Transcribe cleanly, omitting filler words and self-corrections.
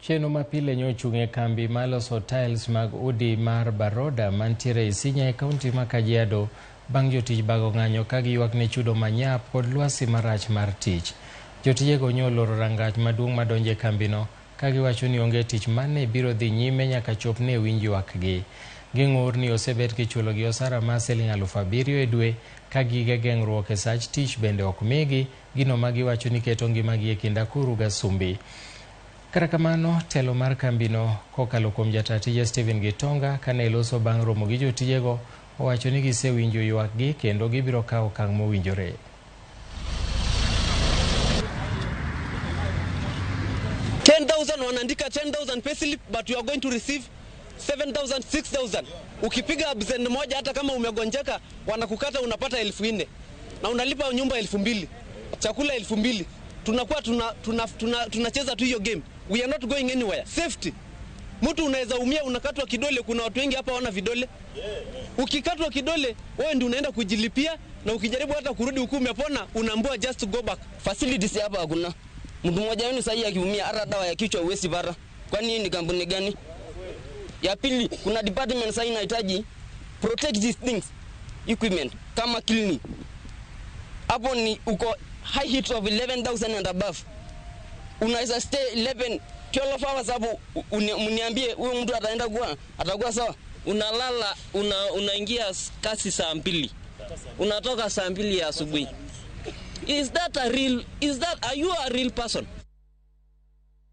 Chenro mapile nyochung' e kambi mar loso tiles mag udi mar Baroda mantiere Isinya e kaunti ma Kajiado bang' jotich bago ng'anyo ka giywak ne chudo manyap kod lwasi marach mar tich. Jotijego nyoloro rangach maduong' madonjo e kambino ka giwacho ni onge tich mane biro dhi nyime nyaka chop ne winj ywakgi. Ging'ur ni osebet kichulogi osara mar siling 7,000 e dwe ka gige geng'ruok e sach tich bende ok migi, gino ma giwacho ni keto ngimagi e kind akuru gasumbi. Kata kamano, telo mar kambino kokalo kuom jataa tije Stephen Gitonga kane loso bang' romo gi jotijego owacho ni gisewinjo ywakgi kendo gibiro kawo okang' mowinjore. 10,000 wanaandika 10,000 payslip, but you are going to receive 7,000, 6,000. Ukipiga absent moja, hata kama umegonjeka, wanakukata, unapata 4,000 na unalipa nyumba 2,000, chakula 2,000. Tunakuwa tunacheza tuna, tuna, tuna tu hiyo game. We are not going anywhere. Safety. Mtu unaweza umia, unakatwa kidole. Kuna watu wengi hapa wana vidole. Ukikatwa kidole, wewe ndio unaenda kujilipia, na ukijaribu hata kurudi huku umepona, unaambiwa just go back. Facilities hapa hakuna. Mtu mmoja wenu sahii akiumia, hata dawa ya kichwa huwezi pata. Kwani hii ni kampuni gani? Ya pili, kuna department sahii inahitaji protect these things equipment kama cleaning. Hapo ni uko high heat of 11,000 and above. Unaweza stay 11 12 hours hapo, mniambie huyu mtu ataenda kuwa atakuwa sawa? Unalala unaingia kazi saa 2, unatoka saa 2 ya asubuhi. Is that a real is that are you a real person?